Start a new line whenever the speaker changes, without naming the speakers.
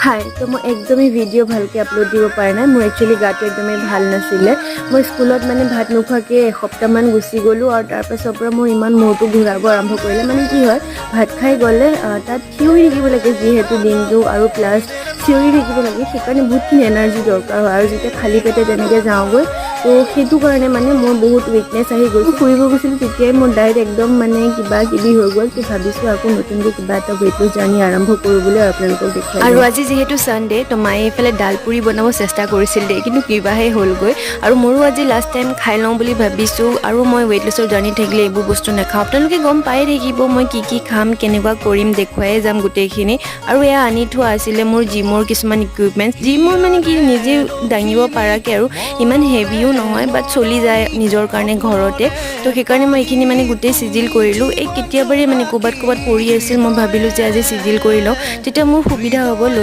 হাই, তো মই একদমেই ভিডিঅ' ভালকৈ আপলোড দিব পৰা নাই। মোৰ একচুৱেলি গাটো একদমেই ভাল নাছিলে। মই স্কুলত মানে ভাত নোখোৱাকৈ এসপ্তাহমান গুচি গ'লোঁ আৰু তাৰপাছৰ পৰা মোৰ ইমান মূৰটো ঘূৰাব আৰম্ভ কৰিলে। মানে কি হয়, ভাত খাই গ'লে তাত থিয় হৈ থাকিব লাগে যিহেতু দিনটো আৰু প্লাছ চিঞৰি থাকিব লাগে, সেইকাৰণে বহুতখিনি এনাৰ্জি দৰকাৰ হয়। আৰু যেতিয়া খালী পেটে তেনেকৈ যাওঁগৈ, তো সেইটো কাৰণে মানে মোৰ বহুত উইকনেছ আহি গৈছে। ফুৰিব গৈছিলোঁ, তেতিয়াই মোৰ ডায়েট একদম মানে কিবা কিবি হৈ গ'ল। তো ভাবিছোঁ আকৌ নতুনকৈ কিবা এটা ৱেইট লছ জাৰ্ণি আৰম্ভ কৰোঁ বুলি আৰু আপোনালোকক দেখুৱাই।
আৰু আজি যিহেতু ছানডে, তো মায়ে এইফালে দাল পুৰি বনাব চেষ্টা কৰিছিল দেই, কিন্তু কিবাহে হ'লগৈ। আৰু মোৰো আজি লাষ্ট টাইম খাই লওঁ বুলি ভাবিছোঁ। আৰু মই ৱেইট লছৰ জাৰ্ণি থাকিলে এইবোৰ বস্তু নাখাওঁ। আপোনালোকে গম পায়ে থাকিব মই কি কি খাম, কেনেকুৱা কৰিম, দেখুৱায়ে যাম গোটেইখিনি। আৰু এয়া আনি থোৱা আছিলে মোৰ জিমৰ কিছুমান ইকুইপমেণ্টছ। জিমৰ মানে কি, নিজে দাঙিব পৰাকৈ আৰু ইমান হেভিও নহয়, বাট চলি যায় নিজৰ কাৰণে ঘৰতে। তো সেইকাৰণে মই এইখিনি মানে গোটেই চিজিল কৰিলোঁ। এই কেতিয়াবাৰে মানে ক'ৰবাত ক'ৰবাত পৰি আছিল। মই ভাবিলোঁ যে আজি চিজিল কৰি লওঁ, তেতিয়া মোৰ সুবিধা হ'ব লৈ